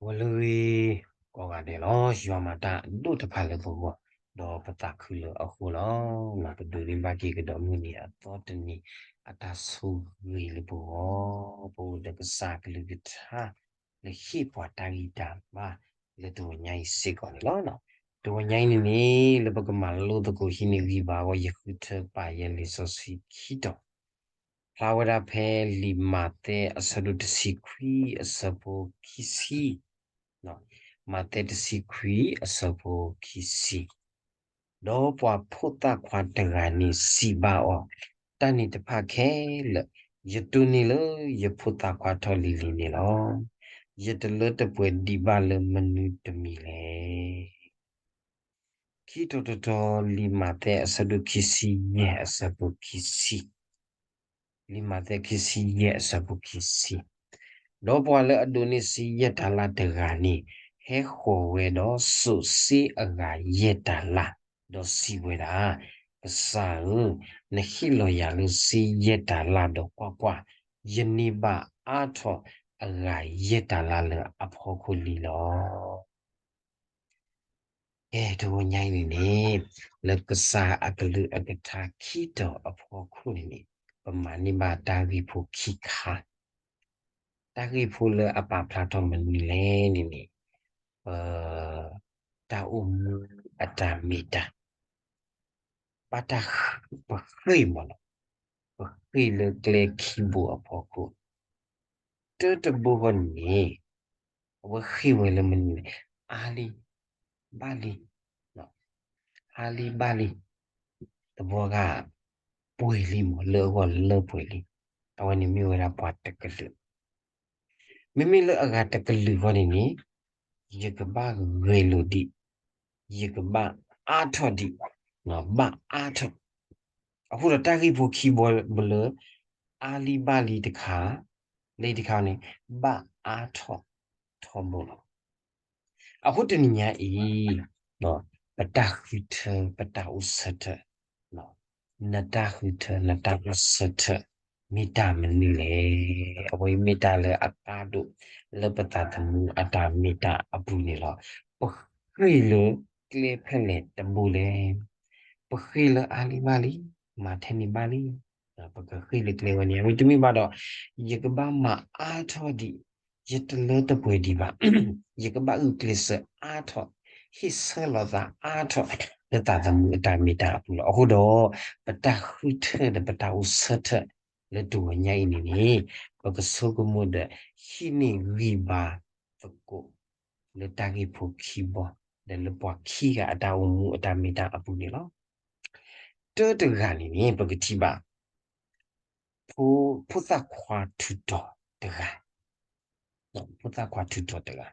ဝဲလၢဂ့ၤ ကိးဂၤဒဲးလီၤ. ယွၤမၤတၢ်ဒိၣ်တဖၣ်လၢပဂီၢ်, ဒီးပသးခုလၢအဃိလီၤ. ပဒိးန့ၢ်ဘၣ်က့ၤကဒီးမုၢ်နံၤအသီတနံၤ အတၢ်ဆိၣ်ဂ့ၤလၢပဂီၢ်, ပအိၣ်ဒီးကစၢ်ကလုၢ်ကထါ လၢဟ့ၣ်ပှၤတၢ်ဂံၢ်တၢ်ဘါ လၢတဂီၤညါအံၤစ့ၢ်ကီးန့ၣ်လီၤ. တဂီၤညါအံၤန့ၣ်န့ၣ် လၢပကမၤလိသကိးဟံးန့ၢ်ဂံၢ်ဘါအဂီၢ် ယဃုထၢပာ်ယဲလံာ်စီဆှံခံတီၤ ဖျါဝဲဒၣ်ဖဲလံာ်မးသဲအဆၢဒိၣ်တဆံခွံ အဆၢဖိခံဆံ, မးသဲတဆံခွံ အဆၢဖိခံဆံ, ဒီးပှၤဖိသၣ်ခွါတဂၤန့ၣ်စံးဘၣ်အီၤ, တၢ်န့ၣ်တဖၣ်ခဲလၢာ် ယတိၢ်န့ၢ်လၢယဖိသၣ်ခွါထီၣ်လံၤလံၤန့ၣ်လီၤ. ယတလၢတပှဲၤဒံးဘၣ်လၢမနုၤတမံၤလဲၣ်. ခံတီၤတတီၤ လံာ်မးသဲအဆၢဒိၣ်ခံဆံယဲၢ်အဆၢဖိခံဆံ, လံာ်မးသဲခံဆံယဲၢ်အဆၢဖိခံဆံ, ဒီးပှၤလၢအဒိးန့ၢ်စ့ယဲၢ်တၤလၣ်တဂၤန့ၣ် ဟဲဃီၤဝဲဒီးစိာ်စ့အဂၤယဲၢ်တၤလၣ်, ဒီးစံးဝဲဒၣ်, ကစၢ်ဧၢ, နဟ့ၣ်လီၤယၤလၢစ့ယဲၢ်တၤလၣ်ဒီးကွၢ်ကွၢ်, ယန့ၢ်ဘၣ်အါထီၣ်အဂၤယဲၢ်တၤလၣ်လၢအဖီခိၣ်လံလီၤ. ကဲတဂီၤညါအံၤန့ၣ်န့ၣ်, လၢကစၢ်အကလုၢ်အကထါခံတီၤအဖီခိၣ်န့ၣ်န့ၣ်, ပမၤန့ၢ်ဘၣ်တၢ်ဂ့ၢ်ဖိခံခါ, တၢ်ဂ့ၢ်ဖိလၢအပာ်ဖျါထီၣ်မနုၤလဲၣ်န့ၣ်န့ၣ်, ပ, တၢ်အိၣ်မူအတၢ်မ့ၢ်တၢ် ဘၣ်တၢ်ဃ့ၢ်, ပဃ့ၢ်မးလီၤ, ပဃ့ၢ်လၢကျဲခံဘိအဖီခိၣ်, တၢတဘိဃီန့ၣ်န့ၣ်, အဝဲဃ့ၢ်ဝဲလၢမနုၤလဲၣ်, အါလံ, ဘၣ်လံ, အါလံဘၣ်လံ, တဘျီဂၤ, ပှဲၤလံမး လၢအဂီၢ်လၢပှဲၤလံ, အဝဲန့ၣ်မ့ၢ်ဝဲဒၣ်ပှၤတကလုာ် မ့မ့ၢ်လၢအဂၤတကလုာ်ဃီန့ၣ်န့ၣ်, ယကဘၣ်ဂဲၤလိာ်ဒံး, ယကဘၣ်အါထီၣ်ဒံး, ဘၣ်အါထီၣ်, အဃိဒီးတၢ်ဂ့ၢ်ဖိခံဘိလၢ, အါလံဘၣ်လံတခါ, လၢတခါန့ၣ်, ဘၣ်အါထီၣ်ထီဘိလီၤ. အဃိတနံၤညါအံၤ, ပတၢ်ဃုထၢ ပတၢ်အိၣ်ဆၢထၢၣ်, နတၢ်ဃုထၢ နတၢ်အိၣ်ဆၢထၢၣ် မ့ၢ်တၢ်မနုၤလဲၣ်. အဝဲမ့ၢ်တၢ်လၢအကါဒိၣ် လၢပသးသမူအတၢ်မ့ၢ်တၢ်အပူၤန့ၣ်လီၤ. ပဃ့ၢ်လၢကျဲဖဲလဲၣ်တဘိလဲၣ်. ပဃ့ၢ်လၢအါလံဘၣ်လံ, မၤထဲန့ၣ်ဘၣ်လံ, ပကဃ့ၢ်လၢကျဲဝဲန့ၣ် မ့တမ့ၢ်ဘၣ်ဒီး, ယကဘၣ်မၤအါထီၣ်ဒံး, ယတလၢတပှဲၤဒံးဘၣ်, ယကဘၣ်အုၣ်ကျဲးစၢးအါထီၣ်, ဟ့ၣ်ဆၢလီၤသးအါထီၣ်, လၢသးသမူအတၢ်မ့ၢ်တၢ်အပူၤလီၤ. အဃိဒီး, ပတၢ်ဃုထၢၣ်ဒီးပတၢ်အိၣ်ဆၢထၢၣ် လၢတဂီၤညါအံၤန့ၣ်န့ၣ်, ပကဆိကမိၣ်ဒီး ဟံးန့ၢ်ဂံၢ်ဘါသကိး လၢတၢ်ဂ့ၢ်ဖိခံဘီ, ဒီးလၢပှၤခံဂၤအတၢ်အိၣ်မူအတၢ်မ့ၢ်တၢ်အပူၤန့ၣ်လီၤ. တၢတဂၤန့ၣ်န့ၣ် ပကထံၣ်ဘၣ် ဖိ, ဖိသၣ်ခွါထူးတီၤတဂၤ, ဖိသၣ်ခွါထူးတီၤတဂၤ,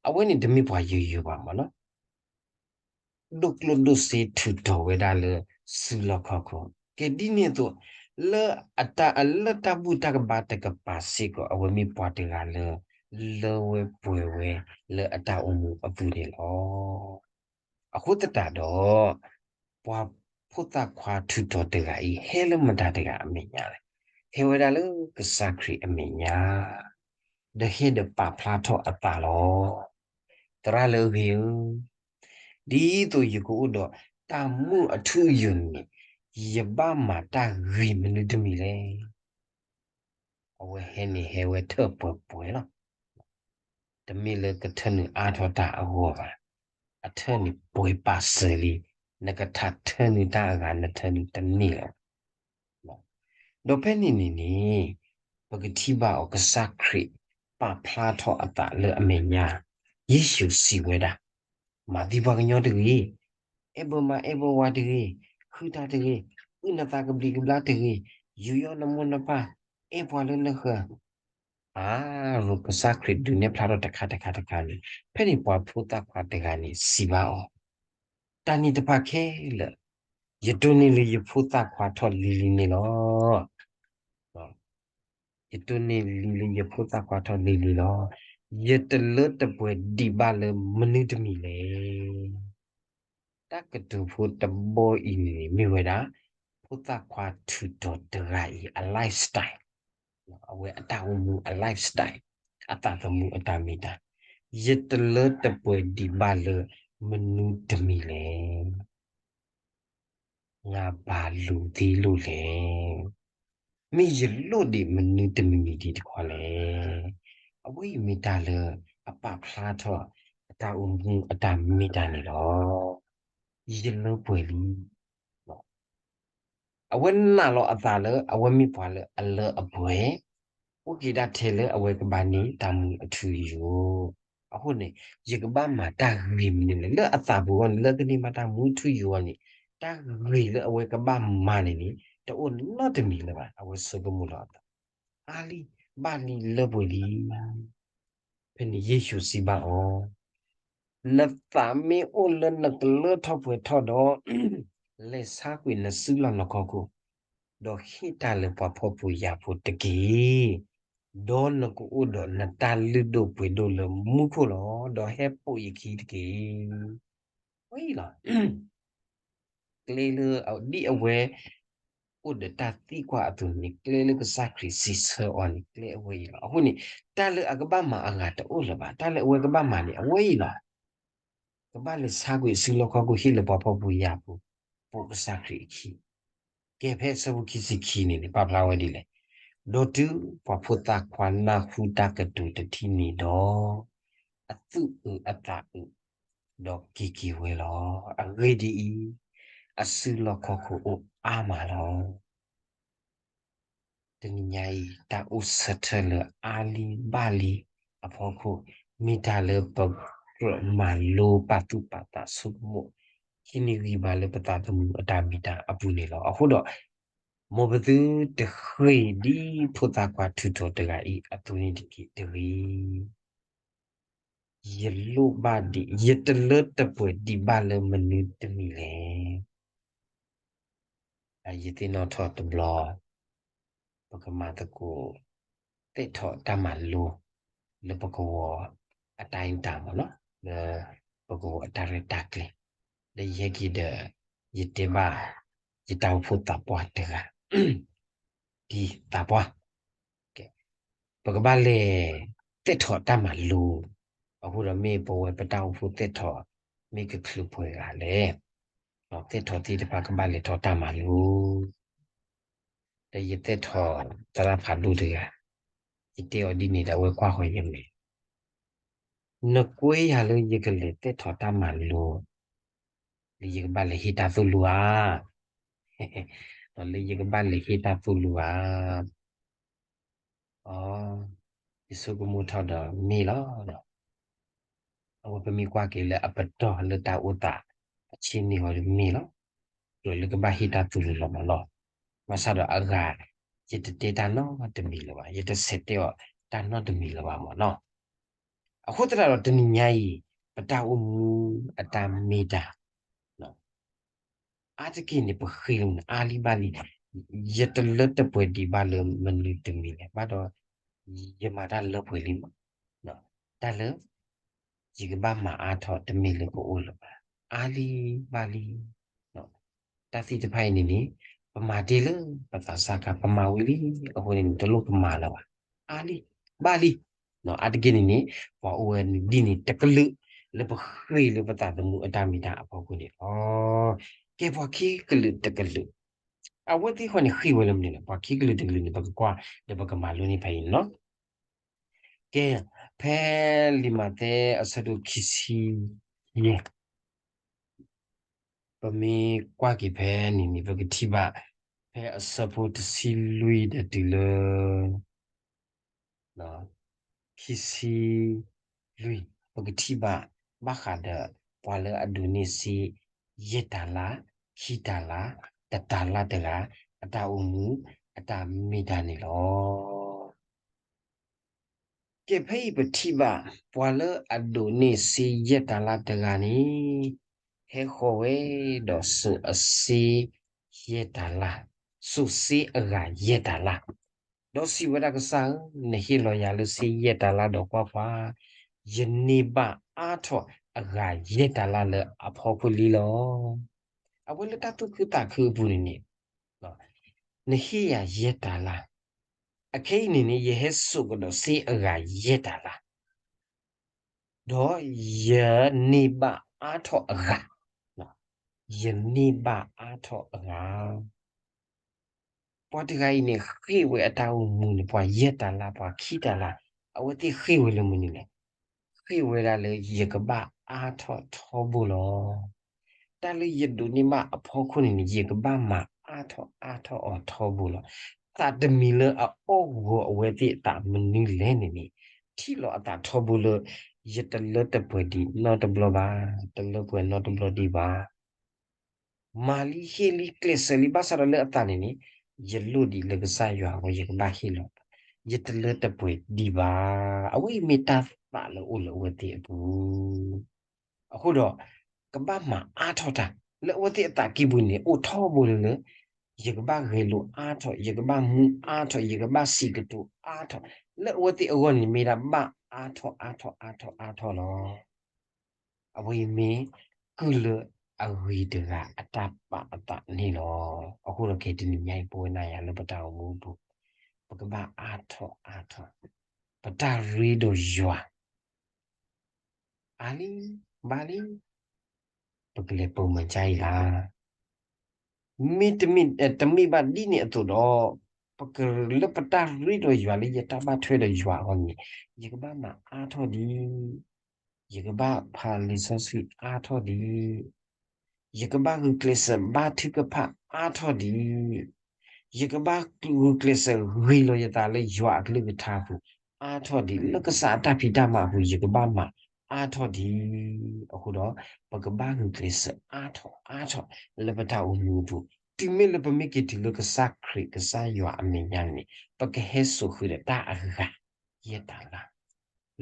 အဝဲန့ၣ်တမ့ၢ်ပှၤယိယိဘၣ်မးနီၤ, ဒိၣ်ကျိၣ်ဒိၣ်စ့ထူးတီၤဝဲဒၣ်လၢစုလီၢ်ခီၣ်ခိၣ်, ကဲဒ်န့ၣ်အသိး, လၢအတၢ်အလၢတၢ်ဘူၣ်တၢ်ကဘါတကပၤစ့ၢ်ကီး အဝဲမ့ၢ်ပှၤတဂၤလၢ လၢဝဲပှဲၤဝဲလၢအတၢ်အိၣ်မူအပူၤန့ၣ်လီၤ. အဃိသတးဒီး, ပှၤဖိသၣ်ခွါထူးတီၤတဂၤအံၤ ဟဲလၢမတၤတဂၤအမဲာ်ညါလဲၣ်. ဟဲဝဲဒၣ်လၢကစၢ်ခရံာ်အမဲာ်ညါ, ဒီးဟဲဒီးပာ်ဖျါထီၣ်အသးလီၤ. သရၣ်လၢအဂ့ၤဧၢ, ဒ်သိးယကအိၣ်ဒီးတၢ်မုာ်အထူအယိာ်န့ၣ်, ယဘၣ်မၤတၢ်ဂ့ၤမနုၤတမံၤလဲၣ်. အဝဲဟဲန့ၣ်ဟဲဝဲထၢၣ်ပှဲၤပှဲၤလီၤ. တမ့ၢ်လၢကထၢနုာ်အါထီၣ်တၢ်အဂီၢ်ဘၣ်. အထၢၣ်န့ၣ်ပှဲၤပာ်စၢၤလံ, နကထးထၢနုာ်တၢ်အဂၤ နထၢနုာ်တန့ၢ်လၢၤဘၣ်. ဒီးဖဲန့ၣ်န့ၣ်န့ၣ်, ပကထံၣ်ဘၣ်အီၤကစၢ်ခရံာ်ပာ်ဖျါထီၣ်အသးလၢအမဲာ်ညါ, ယ့ၣ်ၡူးစံးဝဲဒၣ်, မၤသံပှၤကညီတဂ့ၤ, အဲၣ်ဘၢမါအဲၣ်ဘၢဝါတဂ့ၤ, ဃုတၢ်တဂ့ၤ, အုၣ်နသးကဘျံးကဘျၣ်တဂ့ၤ, ယူးယီၣ်နမိၢ်နပၢ်, အဲၣ်ပှၤလၢနဃၢၤ, အါ, ကစၢ်ခရံာ်ဒုးနဲၣ်ဖျါထီၣ်တခါတခါတခါန့ၣ်, ဖဲန့ၣ်ပှၤဖိသၣ်ခွါတဂၤန့ၣ်စံးဘၣ်အီၤ, တၢ်န့ၣ်တဖၣ်ခဲလၢာ်, ယတိၢ်န့ၢ်လၢယဖိသၣ်ခွါထီၣ်လံၤလံၤန့ၣ်လီၤ. ယတိၢ်န့ၢ်လံၤလၢယဖိသၣ်ခွါထီၣ်လံၤလံၤလီၤ. ယတလၢတပှဲၤဒံးဘၣ်လၢမနုၤတမံၤလဲၣ်. တၢ်ကတိၤဖိတဘီအံၤန့ၣ် မ့ၢ်ဝဲဒၣ် ဖိသၣ်ခွါထူးတီၤတဂၤအံၤအ lifestyle, အဝဲအတၢ်အိၣ်မူအ lifestyle, အသးသမူအတၢ်မ့ၢ်တၢ်, ယတလၢတပှဲၤဒံးဘၣ်လၢမနုၤတမံၤလဲၣ်. ငါဘၣ်လိၤသ့လိၤလဲၣ်. မ့ၢ်ယလိၣ်ဒံးမနုၤတမံၤမံၤဒံးတခီလဲၣ်. အဝဲအံၤမ့ၢ်တၢ်လၢအပာ်ဖျါထီၣ်အတၢ်အိၣ်မူအတၢ်မ့ၢ်တၢ်န့ၣ်လီၤ. ယလၢပှဲၤလံ. အဝဲနာ်လီၤအသးလၢအဝဲမ့ၢ်ပှၤလၢအလၢအပှဲၤ, အိၣ်က့ၤဒၣ်ထဲလၢအဝဲကဘၣ်န့ၢ်တၢ်မူအထူအယိာ်. အဃိန့ၣ် ယကဘၣ်မၤတၢ်ဂ့ၤမနုၤလဲၣ်. လၢအသးပူၤအဂီၢ်န့ၣ် လၢကန့ၢ်ဘၣ်တၢ်မူထူယိာ်အဂီၢ်န့ၣ် တၢ်ဂ့ၤလၢအဝဲကဘၣ်မၤန့ၣ်န့ၣ် တအိၣ်နီတမံၤလၢၤဘၣ်. အဝဲဆိကမိၣ်လီၤအသး, အါလံ, ဘၣ်လံ, လၢပှဲၤလံ. ဖဲန့ၣ်ယ့ၣ်ၡူးစံးဘၣ်အီၤ, နသးမ့ၢ်အိၣ်လၢနကလၢထီၣ်ပှဲၤထီၣ်ဒီး, လဲၤဆါကွံာ်နစုလီၢ်နခီၣ်ခိၣ်, ဒီးဟ့ၣ်တၢ်လၢပှၤဖှီၣ်ဖိယာ်ဖိတက့ၢ်. ဒီးနကအိၣ်ဒီးနတၢ်လုၢ်ဒိၣ်ပှ့ၤဒိၣ်လၢမူခိၣ်လီၤ. ဒီးဟဲပိာ်ယခံတက့ၢ်. ဝဲအံၤလီၤ. ကျဲလၢဒ်အဝဲအိၣ်ဒီးတၢ်သံကွၢ်အသိးန့ၣ် ကျဲလၢကစၢ်ခရံာ်စံးဆၢအီၤန့ၣ် ကျဲအဝဲအံၤလီၤ. အဃိန့ၣ် တၢ်လၢအကဘၣ်မၤအဂၤတအိၣ်လၢၤဘၣ်. တၢ်လၢအဝဲကဘၣ်မၤန့ၣ် အဝဲအံၤလီၤ. ကဘၣ်လဲၤဆါကွံာ်စုလီၢ်ခီၣ်ခိၣ် ဟ့ၣ်လၢပှၤဖှီၣ်ဖိယာ်ဖိ, ပိာ်ကစၢ်ခရံာ်အခံ. ကဲဖဲအဆၢဖိခံဆံခံန့ၣ်န့ၣ် ပာ်ဖျါဝဲဒ်လဲၣ်. ဒီးတုၤပှၤဖိသၣ်ခွါနၢ်ဟူတၢ်ကတိၤတထံၣ်န့ၣ်ဒီး, အသူၣ်အုးအသးအုး, ဒီးက့ၤက့ၤဝဲလီၤ. အဂ့ၢ်ဒ်အံၤ, အစုလီၢ်ခီၣ်ခိၣ်အိၣ်အါမးလီၤ. တနံၤညါအံၤ တၢ်အိၣ်ဆၢထၢၣ်လၢအါလံဘၣ်လံအဖီခိၣ် မ့ၢ်တၢ်လၢပကြၢးမၤလိပာ်သူၣ်ပာ်သးဆိကမိၣ် ဟံးန့ၢ်ဂံၢ်ဘါလၢပသးသမူအတၢ်မ့ၢ်တၢ်အပူၤန့ၣ်လီၤ. အဃိဒီး မ်ပသုတဃ့ၢ်ဒ်ဖိသၣ်ခွါထူးထီးတဂၤအံၤအသိးန့ၣ်တက့ၢ်. တဂ့ၤ ယလိၣ်ဘၣ်ဒံး, ယတလၢတပှဲၤဒံးဘၣ်လၢမနုၤတမံၤလဲၣ်. ယသ့ၣ်နီၣ်ထီၣ်တဘျီ, ပကမၤသကိး သဲးထီၣ်တၢ်မၤလိ လၢပကဝီၤအတၢ်အံၤတၢ်မၤနီၤ, လၢပကဝီၤအတၢ်ရဲၣ်တၢ်ကျဲၤ, ဒီးယဟဲက့ၤဒီး ယတဲဘၣ် ယတၢ်အိၣ်ဖှိၣ်သးပှၢ်တဂၤ, ဒ်သးပှၢ် ပကဘၣ်လဲၤသဲးထီၣ်တၢ်မၤလိ, အဃိဒီးမ့ၢ်ပဝဲပတၢ်အိၣ်ဖှိၣ်သဲးထီၣ် မ့ၢ်ကချုးပှဲၤဂၤလဲၣ်, သဲးထီၣ်သ့ၣ်တဖၣ်ကဘၣ်လဲၤထီၣ်တၢ်မၤလိ, ဒီးယသဲးထီၣ်သရၣ်ဖးဒိၣ်တဂၤ, ယတဲအီၤဒ်န့ၣ်ဒီးအဝဲကွၢ်ဃီၤယမဲာ်, နကွဲယၤလၢယကလဲၤသဲးထီၣ်တၢ်မၤလိ လၢယကဘၣ်လဲၤဟ့ၣ်တၢ်သိၣ်လိဧါ, ဒီးလၢယကဘၣ်လဲၤဟ့ၣ်တၢ်သိၣ်လိဧါ, အ, ယဆိကမိၣ်ထီၣ်ဒီးမ့ၢ်လီၤ. အဝဲပမ့ၢ်ကွၢ်က့ၤလၢအပတီၢ်လၢတၢ်အိၣ်သး အဆ့န့ၣ်အီၤဒီးမ့ၢ်လီၤ. ကြၢးလၢကဘၣ်ဟ့ၣ်တၢ်သိၣ်လိလီၤမးလီၤ. ဘၣ်ဆၣ်ဒီးအဂၤ ယတတဲတၢ်နီတမံၤလၢၤဘၣ်, ယတဆဲးတဲအီၤတၢ်နီတမံၤလၢၤဘၣ်မးနီၤ. အဃိသတးဒီးတနံၤညါအံၤ ပတၢ်အိၣ်မူအတၢ်မ့ၢ်တၢ် အါတက့ၢ်န့ၣ် ပဃ့လၢမနုၤ အါလံဘၣ်လံ, ယတလၢတပှဲၤဒံးဘၣ်လၢမနုၤတမံၤလဲၣ်, ဘၣ်ဒီး ယမၤတၢ်လၢပှဲၤလံမး, တၢ်လၢ ယကဘၣ်မၤအါထီၣ်တမ့ၢ်လၢပအိၣ်လၢၤဘၣ်, အါလံဘၣ်လံ. တၢ်သ့ၣ်တဖၣ်အံၤန့ၣ်န့ၣ် ပမၤတ့ၢ်လၢပသးစၢ်ခါ ပမၤဝံၤလံ, အဃိန့ၣ် တလိၣ်ပမၤလၢၤဘၣ်, အါလံဘၣ်လံ. အါတက့ၢ်န့ၣ်န့ၣ် ပှၤအိၣ်ဝဲဒ်န့ၣ်တကလုာ် လၢပဃ့လၢပသးသမူအတၢ်မ့ၢ်တၢ်အဖီခိၣ်န့ၣ်လီၤ. ကဲပှၤခံကလုာ်တကလုာ်, အဝဲသ့ၣ်ဃီန့ၣ်ဃ့ဝဲလၢမနုၤလဲၣ်, ပှၤခံကလုာ်တကလုာ်န့ၣ် ပကကွၢ်ဒီးပကမၤလိန့ၢ်ဖဲအံၤန့ၣ်လီၤ. ကဲ, ဖဲလံာ်မးသဲအဆၢဒိၣ်ခံဆံယဲၢ်, ပမ့ၢ်ကွၢ်က့ၤဖဲန့ၣ်န့ၣ် ပကထံၣ်ဘၣ် ဖဲအဆၢဖိတဆံလွံၢ်ဒီးတုၤလၢ ခံဆံလွံၢ် ပကထံၣ်ဘၣ် ဘၣ်ဃးဒီး ပှၤလၢအဒိးန့ၢ်စ့ ယဲၢ်တၤလၣ်, ခံတၤလၣ်, တတၤလၣ်တဂၤ အတၢ်အိၣ်မူ အတၢ်မ့ၢ်တၢ်န့ၣ်လီၤ. ကဲဖဲအံၤပထံၣ်ဘၣ် ပှၤလၢအဒိးန့ၢ်စ့ယဲၢ်တၤလၣ်တဂၤန့ၣ် ဟဲဃီၤဝဲဒီးစိာ်အစ့ယဲၢ်တၤလၣ်, စိာ်စ့အဂၤယဲၢ်တၤလၣ်, ဒီးစံးဝဲဒၣ်ကစၢ်ဧၢ, နဟ့ၣ်လီၤယၤလၢစ့ယဲၢ်တၤလၣ်ဒီးကွၢ်ကွၢ်, ယန့ၢ်ဘၣ်အါထီၣ်အဂၤယဲၢ်တၤလၣ်လၢအဖီခိၣ်လံလီၤ. အဝဲလၢတၢ်သူၣ်ခုသးခုအပူၤန့ၣ်န့ၣ် နဟ့ၣ်ယၤယဲၢ်တၤလၣ်, အခဲအံၤန့ၣ်န့ၣ် ယဟဲစိာ်ကဒီးစ့အဂၤယဲၢ်တၤလၣ်, ဒီးယန့ၢ်ဘၣ်အါထီၣ်အဂၤ, ယန့ၢ်ဘၣ်အါထီၣ်အဂၤ. ပှၤတဂၤအံၤန့ၣ် ဃ့ၢ်ဝဲအတၢ်အိၣ်မူန့ၣ် ပှၤယဲၢ်တၤလါ ပှၤခံတၤလါ, အဝဲသ့ၣ်ဃ့ၢ်ဝဲလၢမနုၤလဲၣ်. ဃ့ၢ်ဝဲဒၣ်လၢယကဘၣ်အါထီၣ်ထီဘိလီၤ. တၢ်လၢယဒိးန့ၢ်ဘၣ်အဖီခိၣ်န့ၣ်န့ၣ် ယကဘၣ်မၤအါထီၣ်အါထီၣ်အီၤထီဘိလီၤ. သးတမံၤလၢအအီၣ်ဂီၤအဝဲသ့ၣ်အသးမနုၤလဲၣ်န့ၣ်န့ၣ်, ထံၣ်လီၤအသးထီဘိလၢ ယတလၢတပှဲၤဒံးနီတဘျီဘၣ်, တလၢပှဲၤနီတဘျီဒံးဘၣ်. မၤလံဟ့ၣ်လံကျဲးစၢးလံ ဘၣ်ဆၣ်ဒီးလၢအသးန့ၣ်န့ၣ် ယလိၣ်ဒံးလၢကစၢ်ယွၤအဂီၢ် ယကဘၣ်ဟ့ၣ်လီၤ, ယတလၢတပှဲၤဒံးဘၣ်. အဝဲအံၤမ့ၢ်တၢ်သးလၢအိၣ်လၢအဝဲသ့ၣ်အပူၤ. အဃိဒီး ကဘၣ်မၤအါထီၣ်တၢ် လၢအဝဲသ့ၣ်အသးကံၢ်ပူၤန့ၣ် အိၣ်ထီဘိလၢလၢ ယကဘၣ်ဂဲၤလိာ်အါထီၣ်, ယကဘၣ်မူအါထီၣ်, ယကဘၣ်စံးကတိၤအါထီၣ်, လၢအဝဲသ့ၣ်အဂီၢ်န့ၣ် မ့ၢ်ဒၣ်ဘၣ်အါထီၣ်အါထီၣ်အါထီၣ်အါထီၣ်လီၤ. အဝဲအံၤမ့ၢ် ကုၢ်လၢအဂ့ၤတဂၤအတၢ်ပာ်အသးန့ၣ်လီၤ. အဃိဒီးခဲအံၤတနံၤညါအံၤ ပဝဲနၤယၤလၢပတၢ်အိၣ်မူအပူၤ ပကဘၣ်အါထီၣ်အါထီၣ် ပတၢ်ရ့ဒီးယွၤ အါလံ, ဘၣ်လံ, ပကလဲၤပိာ်မုၣ်ကါအံၤလၢ မ့တမ့ၢ် တမ့ၢ်ဘၣ်ဒ်န့ၣ်အသိးဒီး ပကလၢပတၢ်ရ့ဒီးယွၤလၢယတၢ်ဘၣ်ထွဲဒီးယွၤအဂီၢ်န့ၣ် ယကဘၣ်မၤအါထီၣ်ဒံး, ယကဘၣ်ဖးလံာ်စီဆှံအါထီၣ်ဒံး, ယကဘၣ်ဂုာ်ကျဲးစၢးဘါထုကဖၣ်အါထီၣ်ဒံး, ယကဘၣ်ဂုာ်ကျဲးစၢးဂ့ၤလီၤယသးလၢယွၤအကလုၢ်ကထါအပူၤအါထီၣ်ဒံး, လၢကစၢ်အတၢ်ဖံးတၢ်မၤအပူၤ ယကဘၣ်မၤအါထီၣ်ဒံး. အဃိဒီး ပကဘၣ်ဂုာ်ကျဲးစၢးအါထီၣ်အါထီၣ် လၢပတၢ်အိၣ်မူအပူၤ, တုၤမ့ၢ်လၢပမ့ၢ်က့ၤတုၤလၢကစၢ်ခရံာ်ကစၢ်ယွၤအမဲာ်ညါန့ၣ် ပကဟဲစိာ်ဃုာ်ဒီးတၢ်အဂၤ ယဲၢ်တၤလါ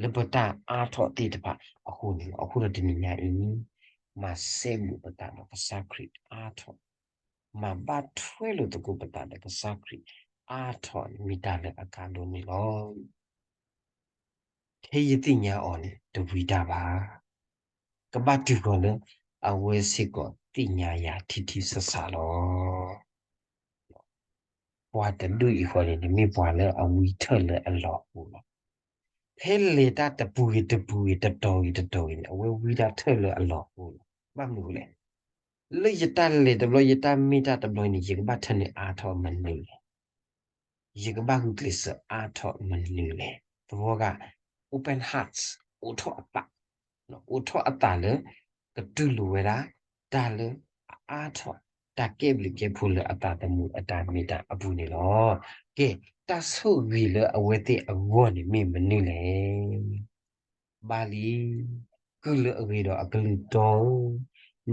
လၢပတၢ်အါထီၣ်သ့ၣ်တဖၣ်အဃိန့ၣ်လီၤ. အဃိဒီးတနံၤညါအံၤ မၤစဲဘူးပသးဒီးကစၢ်ခရံာ်အါထီၣ်, မၤဘၣ်ထွဲလိာ်သကိးပသးဒီးကစၢ်ခရံာ်အါထီၣ်န့ၣ်မ့ၢ်တၢ်လၢအကါဒိၣ်န့ၣ်လီၤ. ထဲယသ့ၣ်ညါအီၤန့ၣ် တဝံၤတၢ်ဘၣ်. ကဘၣ်တုၤဃီၤလၢ အဝဲစ့ၢ်ကီးသ့ၣ်ညါယၤထံထံဆးဆးလီၤ. ပှၤတဒူၣ်အံၤဃီန့ၣ် မ့ၢ်ပှၤလၢအဝံထၢၣ်လၢအလီၢ်အပူၤလီၤ. ဖဲလဲၤတၢ်တပူၤဂ့ၤတပူၤဂ့ၤ တတီၤဂ့ၤတတီၤဂ့ၤန့ၣ် အဝဲဝံတၢ်ထၢၣ်လၢအလီၢ်အပူၤလီၤ. ဘၣ်မနုၤလဲၣ်. လၢယတၢ်လဲၤတဘျီ ယတၢ်မ့ၢ်တၢ်တဘျီန့ၣ် ယကဘၣ်ထၢနုာ်အါထီၣ်မနုၤလဲၣ်. ယကဘၣ်ဂုာ်ကျဲးစၢးအါထီၣ်မနုၤလဲၣ်. သဝီဂၤ open hearts အိးထီၣ်အသး, အိးထီၣ်အသးလၢ ကတူၢ်လိာ်ဝဲဒၣ် တၢ်လၢအအါထီၣ် တၢ်ကဲဘျုးကဲဖှိၣ်လၢအသးသမူအတၢ်မ့ၢ်တၢ်အပူၤန့ၣ်လီၤ. ကဲ, တၢ်ဆိၣ်ဂ့ၤလၢအဝဲသ့ၣ်အဂီၢ်န့ၣ်မ့ၢ်မနုၤလဲၣ်. ဘၣ်လံ, ကုၢ်လၢအဂ့ၤဒီးအကလုၢ်တီဧၢ,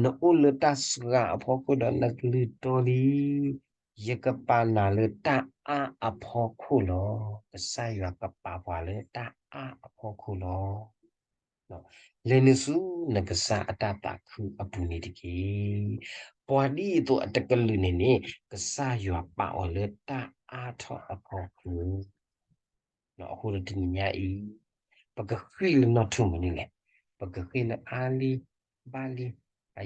နအိၣ်လၢတၢ်စှၤအဖီခိၣ်ဒီးနကလုၢ်တီလံ. ယကပာ်နၤလၢတၢ်အါအဖီခိၣ်လီၤ. ကစၢ်ယွၤကပာ်ပှၤလၢတၢ်အါအဖီခိၣ်လီၤ. လဲၤနုာ်ဆူနကစၢ်အတၢ်သးခုအပူၤန့ၣ်တက့ၢ်. ပှၤဒ်အသိးအတကလုာ်န့ၣ်န့ၣ် ကစၢ်ယွၤပာ်အီၤလၢတၢ်အါထီၣ်အဖီခိၣ် အဃိဒီးတနံၤညါအံၤ ပကဃ့ၢ်လၢနီၢ်ထူၣ်မနုၤလဲၣ်. ပကဃ့ၢ်လၢအါလံ, ဘၣ်လံ,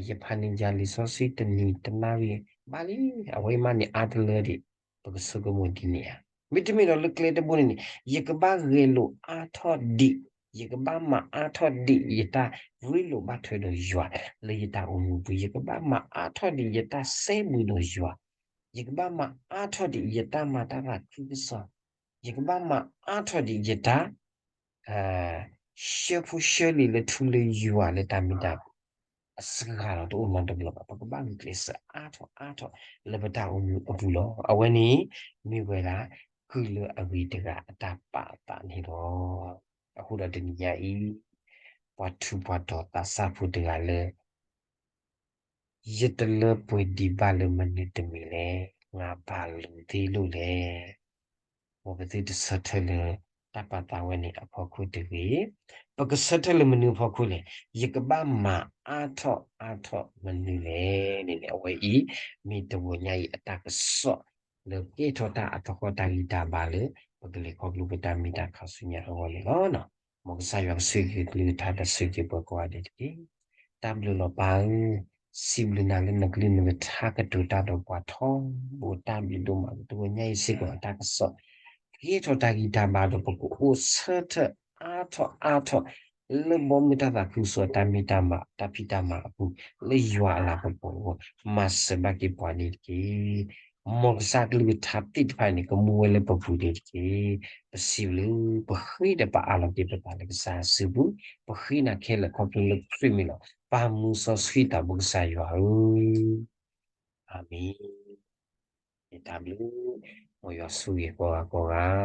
ယဖးန့ၢ်ယၤလံာ်စီဆှံတနံၤတနၣ်ရံၣ်, ဘၣ်လံ, အဝဲမးန့ၣ်အါတလၢဒံး, ပကဆိကမိၣ်ဒ်န့ၣ်ဧါ. မ့တမ့ၢ်ဒီးလၢကျဲတဘိန့ၣ်န့ၣ် ယကဘၣ်ဂဲၤလိာ်အါထီၣ်ဒံး, ယကဘၣ်မၤအါထီၣ်ဒံး ယတၢ်ရ့လိာ်ဘၣ်ထွဲဒီးယွၤလၢယတၢ်အိၣ်မူပူၤ, ယကဘၣ်မၤအါထီၣ်ဒံး ယတၢ်စဲဘူးဒီးယွၤ, ယကဘၣ်မၤအါထီၣ်ဒံး ယတၢ်မၤတၢ်သးခုကစီၣ်, ယကဘၣ်မၤအါထီၣ်ဒံး ယတၢ် ဆှၢဖိဆှၢလံာ်လၢထူလၢယွၤလၢတၢ်မ့ၢ်တၢ် အစှၤလီၤတအိၣ်နီတဘျီဘၣ်. ပကဘၣ်ဂုာ်ကျဲးစၢးအါထီၣ်အါထီၣ်လၢပတၢ်အိၣ်မူအပူၤလီၤ. အဝဲန့ၣ် မ့ၢ်ဝဲဒၣ် ကုၢ်လၢအဂ့ၤတဂၤအတၢ်ပာ်အသးန့ၣ်လီၤ. အဃိဒီးတနံၤညါအံၤ ပှၤထူးပှၤတီၤသးစၢ်ဖိတဂၤလၢ ယတလၢပှဲၤဒံးဘၣ်လၢမနုၤတမံၤလဲၣ်, ငါပာ်လီၤသ့လိၣ်လဲၣ်. မ်ပသုတဆၢထၢၣ်လၢတၢ်ပာ်သးဝဲန့ၣ်အဖီခိၣ်တဂ့ၤ. ပကဆၢထၢၣ်လၢမနုၤအဖီခိၣ်လဲၣ်, ယကဘၣ်မၤအါထီၣ်အါထီၣ်မနုၤလဲၣ်န့ၣ်န့ၣ် အဝဲအံၤ မ့ၢ်တဂီၤညါအံၤအတၢ်ကစီၣ် လၢကဲထီၣ်တၢ်အသဟီၣ်တၢ်ဂံၢ်တၢ်ဘါလၢ ပကလဲၤခီဖျိပတၢ်မ့ၢ်တၢ်ခါဆူညါအဂီၢ်န့ၣ်လီၤ. မ်ကစၢ်ယွၤကဆိၣ်ဂ့ၤကလုၢ်ကထါဒီးဆိၣ်ဂ့ၤပှၤကိးဂၤဒဲးတက့ၢ်. တၢ်ဘျုးလီၤပၢ်ဧၢ, စံးဘျုးနၤလၢနကလုၢ်နကထါကတိၤတၢ်ဒီးပှၤထီဘိ တၢ်ဘျုးဒိၣ်မးလၢတဂီၤညါအံၤစ့ၢ်ကီးအတၢ်ကစီၣ် ကဲထီၣ်တၢ်ဂံၢ်တၢ်ဘါဒီးပကအိၣ်ဆၢထၢၣ်အါထီၣ်အါထီၣ် လၢဘီမုၢ်တၢ်သးခုကစီၣ်တၢ်မ့ၢ်တၢ်မၤ တၢ်ဖံးတၢ်မၤအပူၤ လၢယွၤအလၤကပီၤအဂီၢ် မၤစၢၤဘၣ်က့ၤပှၤန့ၣ်တက့ၢ်. မ်ကစၢ်အကလုၢ်ကထါသ့ၣ်တဖၣ်န့ၣ် ကမူဝဲလၢပပူၤန့ၣ်တက့ၢ်. ပစံးဘျုး ပဃ့ဒီးပအၢၣ်လီၤက့ၤပသးလၢကစၢ်စုပူၤ, ပဃ့နၤခဲလၢာ်ခီဖျိလၢခရံာ်မံၤလီၤ. ပၢ်မူစီဆှံသးဘိကစၢ်ယွၤဧၢ, အၤမ့ၣ်. ယတၢ်ဘျုး, မ်ယွၤဆိၣ်ဂ့ၤကိးဂၤကိးဂၤ.